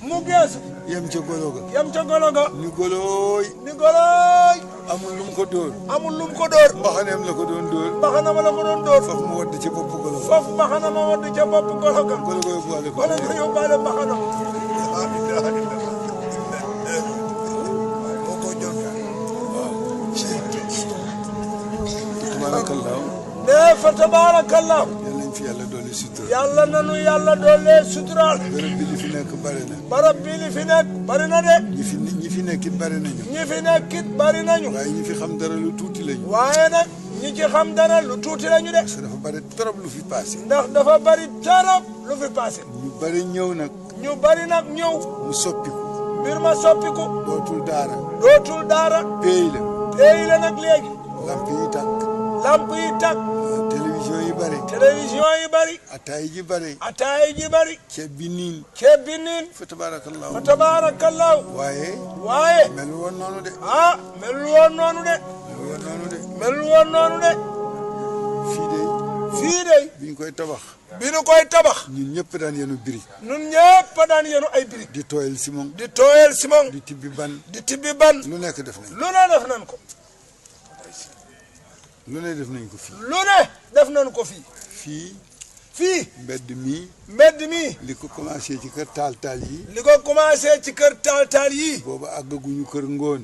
mu geesu yem ca golo ga yam ca golo ga ni golooy ni golooy amul lu mu ko dóor amul lum ko dóor mbaxaneem la ko doon dóor mbaxana ma la ko doon dóor faf mu wadd ca bopp golo ga foofu mbaxana ma wadd ca bopp golo ga golo ga yóbbuwaale ko golo ga yóbbaale mbaxana moo ko jot tabarakallah nee fa tabarakallah yal nañ fi yàlla dolli sutura yàlla nanu yàlla doole suturaal bërëb bi li fi nekk bari na barab bi li fi nekk bari na de ñi fi nekkit bari nañu ñi fi nekkit bari nañu waaye ñi fi xam dara lu tuuti lañu waaye nag ñi ci xam dara lu tuuti lañu de parce que dafa bari trop lu fi passé ndax dafa bari torop lu fi passé ñu bari ñëw nag ñu bari nag ñëw mu soppiku mbir ma soppiku dootul daara dootul dara péey la tey la nag léegi lamp yi tàkk lamp yi tàkk télévision yi bari télévision yi bari ataay ji bari ataay ji bari ceeb bi niin ceeb bi niin fa tabarakallah fa tabarakallahu waaye waaye mel woon noonu de ah melul woon noonu de mel woon noonu de melul woon noonu de fii de fii de bi ñu koy tabax bi nu koy tabax ñun ñëpp daan yenu biri ñun ñëpp daan yenu ay birig di tooyal simon di tooyal simon di tibbi ban di tibbi ban lu nekk def nañ lu ne def nañ ko lu ne def nañ ko fii lu ne def nañ ko fii fii fii mbedd mi mbedd mi li ko commencé ci kër taal taal yi li ko commencé ci kër taal taal yii booba àggaguñu kër ngoon